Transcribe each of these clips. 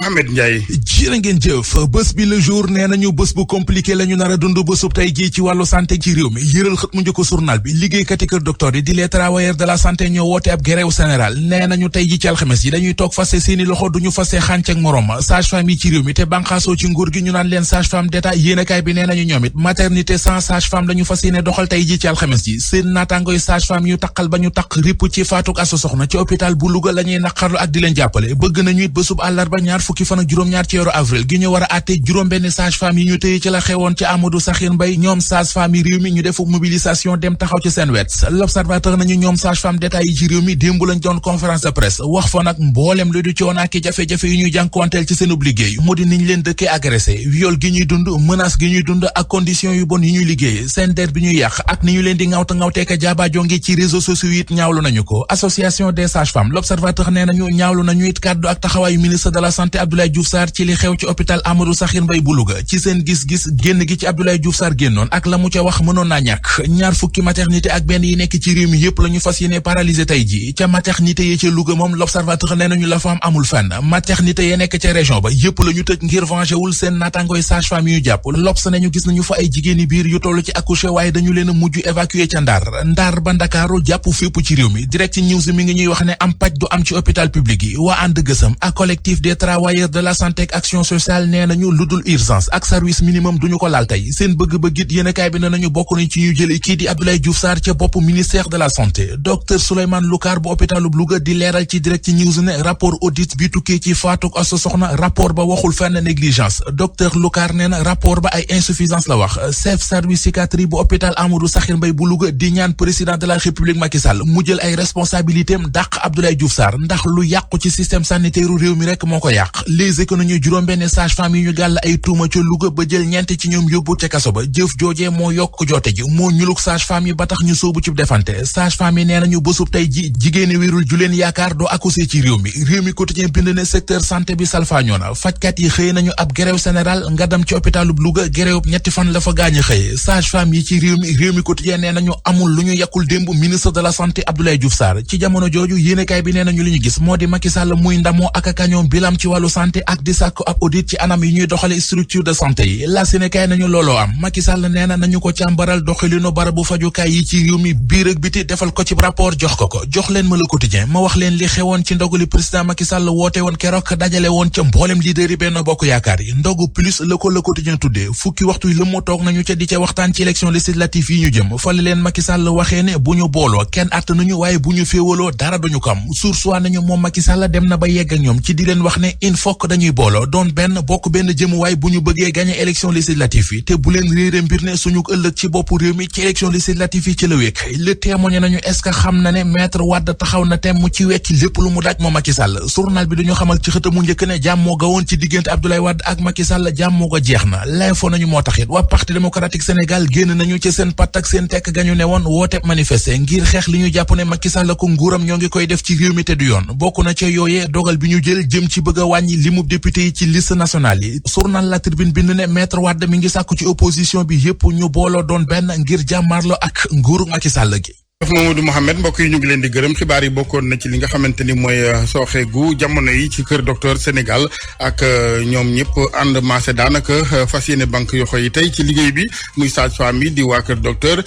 Mohamed Ndiaye. jërë ngeen jëf bés bi le jour nee nañu bés bu compliqué la ñu nar a dund bésub tey jii ci wàllu santé ci réew mi yëral xët mu njëkk journal bi liggéeykat yi kër docteur yi di les travailleurs de la santé ñoo woote ab grève général nee nañu tey ji ci alxames yi dañuy toog fase seeni loxo duñu fase xànc ak morom sage-femme yi ci réew mi te banqaasoo ci nguur gi ñu naan leen sage-femme d'état yéenekaay bi nee nañu ñoom it maternité sans sage-femme la ñu fas yéene doxal tey ji ci alxames yi seen naataangoy sage-femme yu taqal ba ñu taq ripp ci faatuk Asu Soxna ci hôpital bu Louga la ñuy naqarlu ak di leen jàppale bëgg nañu it bésub àllarba ñaar fukki fan ak juróom-ñaar ci weeru avril gi ñu war a àtte juróom-benn sage-femme yi ñu tëye ci la xewoon ci Amadou Sakhir Mbaye ñoom sage-femme yi réew mi ñu defu mobilisation dem taxaw ci seen wet l'observateur nañu ñoom sage-femme d'état yi ci réew mi démb lañ doon conférence de presse wax fa nag mboolem lu di coono ak jafe-jafe yi ñuy jànkuwanteel ci seenub liggéey mu di niñ leen dëkkee agressé viol gi ñuy dund menace gi ñuy dund ak condition yu bon yi ñuy liggéey seen der bi ñuy yàq ak ni ñu leen di ngawteeka jaabaajonge ci réseaux sociaux it ñaawlu nañu ko association des sages-femmes l'observateur nee nañu ñaawlu nañu it kàddu ak taxawaayu ministre de la santé Abdoulaye Diouf Sarr ci li xew ci hôpital Amadou Sakhir Mbaye bu Louga ci seen gis-gis génn gi ci Abdoulaye Diouf Sarr génnoon ak la mu ca wax mënoon naa ñàkk ñaar fukki maternité ak benn yi nekk ci réew mi yépp la ñu fas yéene paralysé tey ji ca maternité yi ca Louga moom l'observateur nee nañu la fa amul fenn maternité ya nekk ca région ba yépp la ñu tëj ngir venger wul seen naatangooy sage-femme yu ñu jàpp L'Obs nañu gis nañu fa ay jigéeni biir yu toll ci accouché waaye dañu leen a mujj évacuer ca Ndar ba Ndakaaru jàpp fépp ci réew mi Direct News mi ngi ñuy wax ne am paj du am ci hôpital public yi waa ànd gësam ak collectif des travailleurs de la santé ak action sociale nee nañu ludul urgence ak service minimum duñu ko laal tey seen bëgg-bëgg it yéenekaay bi ne nañu bokk nañ ci ñu jële kii di Abdoulaye Diouf Sarr ca bopp ministère de la santé docteur Souleymane Loukar bu hôpitalub Louga di leeral ci Direct News ne rapport audit bi tukkee ci faatuk Asu Soxna rapport ba waxul fenn négligence docteur Loukar nee na rapport ba ay insuffisance la wax chef service psychiatrie bu hôpital Amadou Sakhir Mbaye bu Louga di ñaan président de la république Macky Sall mu jël ay responsabilités am dàq Abdoulaye Diouf Sarr ndax lu yàqu ci système sanitaire réew mi rek moo ko yàq les économies juróom-benn sage-femme yi ñu gàll ay tuuma ca Louga ba jël ñeent ci ñoom yóbbu ca kaso ba jëf joojee moo yokk joote ji moo ñuluk sage-femme yi ba tax ñu sóobu ci defante sage-femme yi nee nañu bésub tey ji jigéeni wérul ju leen yaakaar doo accoucher ci réew mi quotidien bind ne secteur santé bi salfaañoo na fajkat yi xëy nañu ab grève général nga dem ci hôpitalub Louga grève ñetti fan la fa gaañi xëye sage-femme yi ci réew mi quotidien nee nañu amul lu ñu yàkkul démb ministre de la santé Abdoulaye Diouf Sarr ci jamono jooju yéenekaay bi nee nañu li ñu gis moo di Macky Sall muy ndamoo ak akañoom bilam ci wàllu santé ak di sàkku ab audit ci anam yi ñuy doxale structure de santé yi la Sénégal nañu looloo am Macky Sall nee na nañu ko càmbaral doxalinu barabu fajukaay yi ci réew mi biir ak biti defal ko ci rapport jox ko jox leen ma le quotidien ma wax leen li xewoon ci ndogu li président Macky Sall woote woon keroog dajale woon ca mboolem leader yi Benno Bokk Yaakaar yi ndogu plus la ko le quotidien tuddee fukki waxtu yi lëmmoo toog nañu ca di ca waxtaan ci élection législative yi ñu jëm fale leen Macky Sall waxee ne bu ñu booloo kenn àtt nañu waaye bu ñu féewaloo dara duñu ko am source nañu moom Macky Sall dem na ba yegg ak ñoom ci di leen wax ne il faut que dañuy booloo doon benn bokk benn jëmuwaay bu ñu bëggee gagner élection législative yi te bu leen réere mbir ne suñu ëllëg ci bopp réew mi ci élection législative yi ci la wékk le témoigné nañu est-ce que xam na ne maître Wade taxaw na tem mu ci wecc lépp lu mu daaj moom Macky Sall journal bi dañu xamal ci xëtamu njëkk ne jàmmoo ga woon ci diggante Abdoulaye Wade ak Macky Sall jàmmoo ga jeex na l'info nañu moo taxit waa parti démocratique Sénégal génn nañu ci seen pat ak seen tekk gañu ne woon woote manifester ngir xeex li ñu jàpp ne Macky Sall ko nguuram ñoo ngi koy def ci réew mi te du yoon bokk na ca yooyee dogal bi ñu jël jëm ci bëgg a wàññi limub député yi ci liste nationale yi journal La Tribune bind ne maître Wade mi ngi sàkku ci opposition bi yépp ñu booloo doon benn ngir jàmmarloo ak nguuru Macky Sall gi Mamadou Mohamed mbokk yi ñu ngi leen di gërëm xibaar yi bokkoon na ci li nga xamante ni mooy sooxe gu jamono yi ci kër docteur Sénégal ak ñoom ñëpp ànd maase daanaka fas yéene banque yoxo yi tey ci liggéey bi muy sage-femme yi di waa kër docteur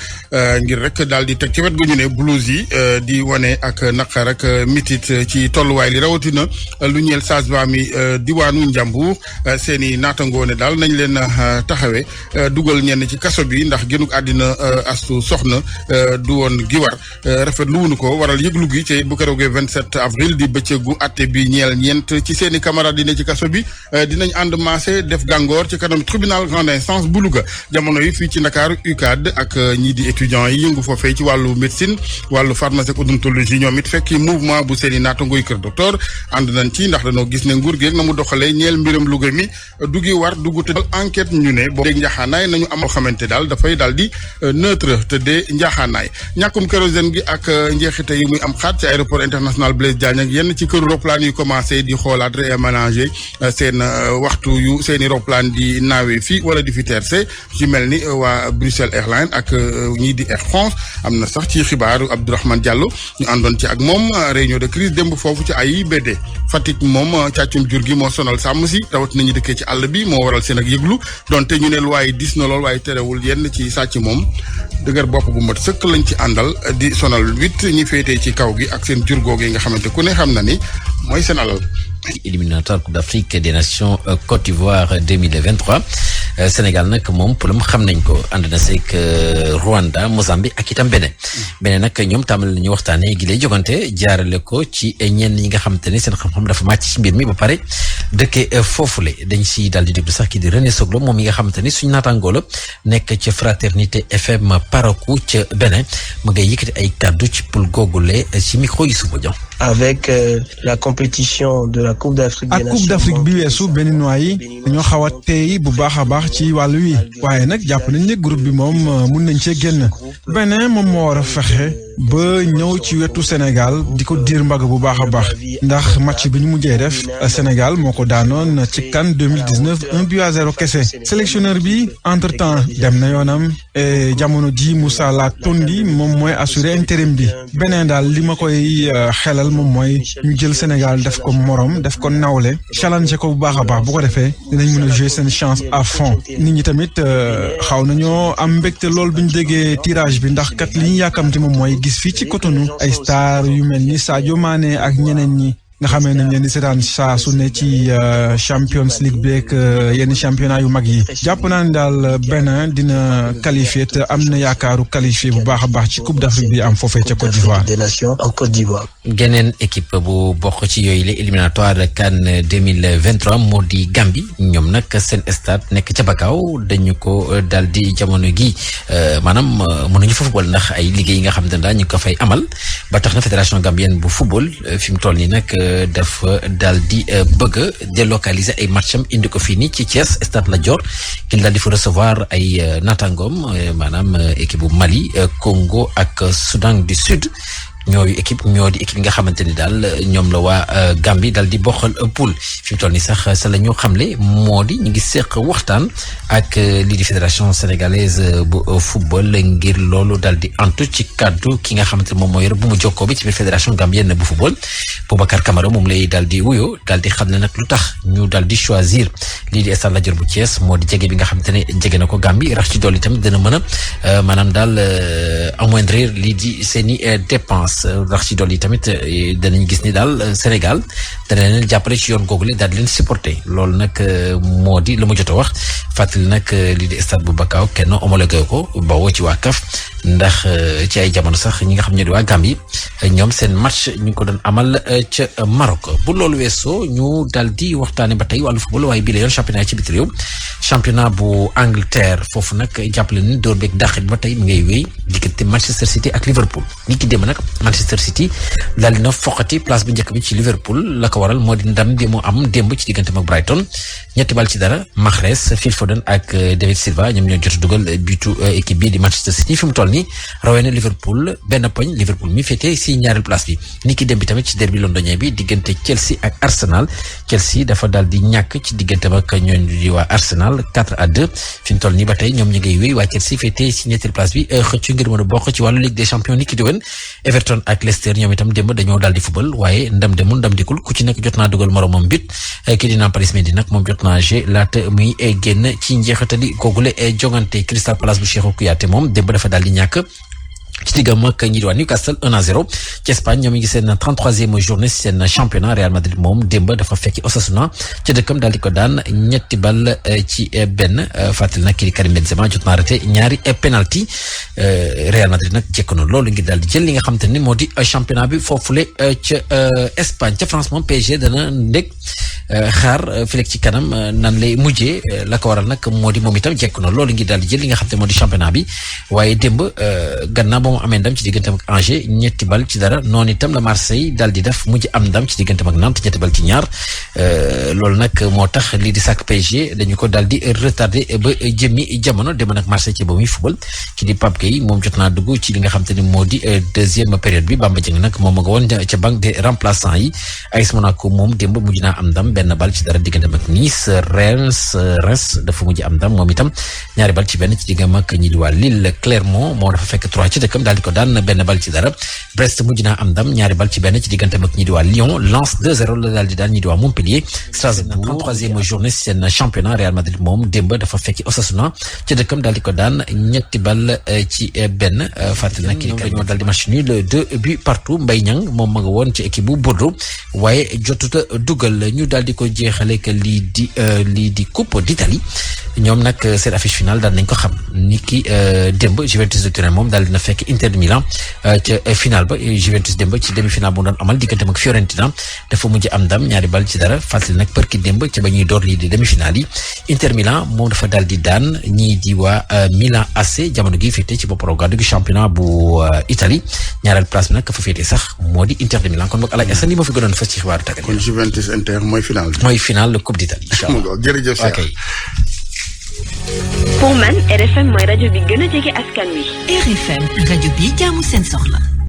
ngir rek daal di teg ci wet gu ñu ne blouse yi di wane ak naqar ak mitit ci tolluwaay li rawatina lu ñeel sage-femme yi diwaanu Njàmbur seen i naatangoo ne daal nañ leen taxawee dugal ñenn ci kaso bi ndax génnuk àddina Astu Soxna du woon war rafetlu wuñu ko waral yëglu gi ci bu keroogee 27 avril di bëccëgu atte bi ñeel ñeent ci seeni camarades yi ne ci kaso bi dinañ ànd maase def gàngoor ci kanam tribunal grande instance bu Louga jamono yi fii ci Ndakaaru UCAD ak ñii di étudiants yi yëngu foofee ci wàllu médecine wàllu pharmacie ak odontologie ñoom it fekki mouvement bu seeni naatangoy kër docteur ànd nañ ci ndax dañoo gis ne nguur gi na mu doxalee ñeel mbiram Louga mi dugi war dugg te enquête ñu ne boo dégg njaaxaanaay nañu am xamante daal dafay daal di neutre te dee njaaxaanaay ñàkkum kérosène gi ak njeexite yi muy am xaat ci aéroport international Blaise Diagne ak yenn ci këru roplaan yu commencé di xoolaat réaménager seen waxtu yu seeni roplaan di naawee fii wala di fi terse ci mel ni waa Bruxelles Airlines ak ñii di Air France am na sax ci xibaaru Abdourahmane Diallo ñu àndoon ci ak moom réunion de crise démb foofu ci AIBD Fatick moom càccum jur gi moo sonal sàmm si tawat nañu dëkkee ci àll bi moo waral seen ak yëglu donte ñu ne luwaay dis na lool waaye terewul yenn ci sàcc moom dëgër bopp bu mat sëkk lañ ci àndal di sonal wit ñi féetee ci kaw gi ak seen jur googu yi nga xamante ku ne xam na ni mooy seen alal. Éliminatoire Coupe d'Afrique des Nations Côte d'Ivoire 2023 Sénégal nag moom problème xam nañ ko ànd na seeg Rwanda Mozambique ak itam Bénin nag ñoom tàmbali nañu waxtaanee gi lay jogante jaarale ko ci ñenn ñi nga xamante ne seen xam-xam dafa màcc ci mbir mi ba pare dëkke foofule dañ si daal di déglu sax kii di René Soglo moom mi nga xamante ni suñu naataangoo la nekk ca Fraternité FM Parakou ca Bénin mu ngay yëkkati ay kàddu ci poul googule ci micro yi suba jox avec la compétition de la Coupe d'Afrique des Nations. ak Coupe d'Afrique bi weesu béninois yi dañoo xaw a teey bu baax a baax ci wàllu wi waaye nag jàpp nañ ne groupe bi moom mun nañ cee génn Bénin moom moo war a fexe ba ñëw ci wetu Sénégal di ko diir mbagg bu baax a baax ndax match bi ñu mujjee def Sénégal moo ko daanoon ci CAN 2019 1-0 kese sélectionneur bi entre temps dem na yoonam jamono ji Moussa Tondi moom mooy assuré intérim bi Bénin daal li ma koy xelal moom mooy ñu jël Sénégal def ko morom def ko nawle challenge ko bu baax a baax bu ko defee dinañ mën a jouer seen chance à fond nit ñi tamit xaw nañoo am mbégte lool bi ñu déggee tirage bi ndax kat li ñu yàkkamti moom mooy gis fii ci Cotonou ay star yu mel ni Sadio Mané ak ñeneen ñi nga xamee nañ leen di seetaan saa su ne ci Champions League beeg yenn championnat yu mag yi jàpp naa ne daal Bénin dina qualifié te am na yaakaaru qualifié bu baax a baax ci Coupe d'Afrique bi am foofee ca Côte d'Ivoire. des Nations en Côte d'Ivoire. geneen équipe bu bokk ci yooyu la éliminatoire CAN 2023 moo di Gambie ñoom nag seen stade nekk ca Bakau dañu ko daal di jamono gi maanaam mënuñu fa football ndax ay liggéey yi nga xam ne daal ñu ko fay amal ba tax na fédération gambienne bu football fi mu toll nii nag. dafa daal di bëgg a délocaliser ay matcham indi ko fii nii ci Thiès stade Lat Dior ki daal di fa recevoir ay naataangoom maanaam équipe bu Mali Congo ak Soudan du Sud ñoo di équipe yi nga xamante ni daal ñoom la waa Gambie daal di bokkal poule fi mu toll nii sax sa la ñu xamle moo di ñu ngi seq waxtaan ak lii di fédération sénégalaise bu football ngir loolu daal di antu ci kaddu ki nga xamante ni moom moo yor bu mu jokkoo bi ci biir fédération gambienne bu football Boubacar Camara moom lay daal di wuyoo daal di xam ne nag lu tax ñu daal di choisir lii di stade Lat Dior bu Thiès moo di jege bi nga xamante ne jege na ko Gambie rax ci dolli tamit dina mën a maanaam daal amoindrir lii di seeni dépense rax ci dolli tamit danañ gis ni daal Sénégal dana leen jàppale ci yoon googule daal di leen supporter loolu nag moo di la mu jot a wax fàttali nag lii di stade bu Bakau kenn homologué ko bawoo ci waa CAF ndax ci ay jamono sax ñi nga xam ne di waa Gambie ñoom seen match ñu ngi ko doon amal ca Maroc bu loolu weesoo ñu daal di waxtaane ba tey wàllu football waaye bii la yoon championnat ci biti réew championnat bu Angleterre foofu nag jàppale ni dóor beeg dàq bi ba tey mu ngay wéy diggante Manchester City ak Liverpool ñi ki démb nag Manchester City daal dina foqati place bu njëkk bi ci Liverpool la ko waral moo di ndam bi mu am démb ci diggante ak Brighton 3-0 Mahrez Phil Foden ak David Silva ñoom ñoo jot dugal bitu équipe bii di Manchester City fi mu toll nii rawee na Liverpool benn poñ Liverpool mi féetee si ñaareel place bi ni ki démb bi tamit ci derby londonien bi diggante Chelsea ak Arsenal Chelsea dafa daal di ñàkk ci diggante ak ñooñu di waa Arsenal 4-2 fi mu toll nii ba tey ñoom ñu ngay wéy waa Chelsea féetee si ñetteel place bi xëccu ngir mën a bokk ci wàllu Ligue des Champions ni ki déwén Everton ak Leicester ñoom itam démb dañoo daal di football waaye ndam demul ndam dikul ku ci nekk jot naa dugal moromam bit ki di Nampalys Mendy nag moom jot naa jeu laata muy génn ci njeexitali googule jongante Crystal Palace bu Cheikhou Kouyaté moom démb dafa daal di ñàkk ci diggam ak ñi di waa Newcastle 1-0 ci Espagne ñoom ngi seen 33e journée ci seen championnat Real Madrid moom démb dafa fekki Osasuna ci dëkkam daal di ko daan 2-1 ci fàttali nag kii di Karim Benzema jot naa raté ñaari penalty Real Madrid nag jekk na loolu ngir daal di jël li nga xam te ni moo di championnat bi foofule ca Espagne ca France moom PSG dana ndég xaar fileeg ci kanam nan lay mujjee la ko waral nag moo di moom itam jekk na loolu ngir daal di jël li nga xam te moo di championnat bi waaye démb gannaaw ba mu amee ndam ci digganteem ak Angers 3-0 noonu itam la Marseille daal di def mujj am ndam ci digganteem ak Nantes 2-2 loolu nag moo tax lii di sàkk PSG dañu ko daal di retardé ba jëmmi jamono dem nag Marseille ci ba muy football ki di Pape Gueye moom jot naa dugg ci li nga xam te ni moo di deuxième période bi Bamba Dieng nag moom ma nga woon ca banc des remplaçants yi AS Monaco moom démb mujj naa am ndam 1-0 digganteem ak Nice. Reims dafa mujj am ndam moom itam 2-1 ci diggam ak ñi di waa Lille. Clermont moo dafa fekk 3 ci dëkkam daal di ko daan 1-0 Brest mujj naa am ndam 2-1 ci digganteem ak ñi di waa Lyon. Lens 2-0 la daal di daan ñi di waa Montpellier. Strasbourg 33e journée ci seen championnat. Real Madrid moom démb dafa fekki Osasuna ci dëkkam daal di ko daan 2-1 fàttali nag kii dañoo daal di match nul 2-2 Mbaye Niang moom ma nga woon ci équipe bu Bordeaux waaye jotuta dugal ñu daal di ko jeexale que lii di Coupe d'Italie ñoom nag seen affiche finale daal nañ ko xam ni ki démb Juventus de Turin moom daal dina fekk Inter de Milan ca finale ba Juventus démb ci demi-finale bu doon amal digganteem ak Fiorentina dafa mujj am ndam 2-0 fàttali nag përki démb ca ba ñuy door lii di demi-finale yi Inter Milan moom dafa daal di daan ñii di waa Milan AC jamono gi féete ci bopp gàddu gi championnat bu Italie ñaareel place bi nag fa féete sax moo di Inter de Milan kon boog Alaaji Assane li ma fi gënoon fës ci xibaaru tàggat kon Juventus Inter mooy final. mooy final Coupe d'Italie incha allah jërëjëf ok. pour man RFM mooy rajo bi gën a jege askan wi. RFM rajo bi jaamu seen soxla.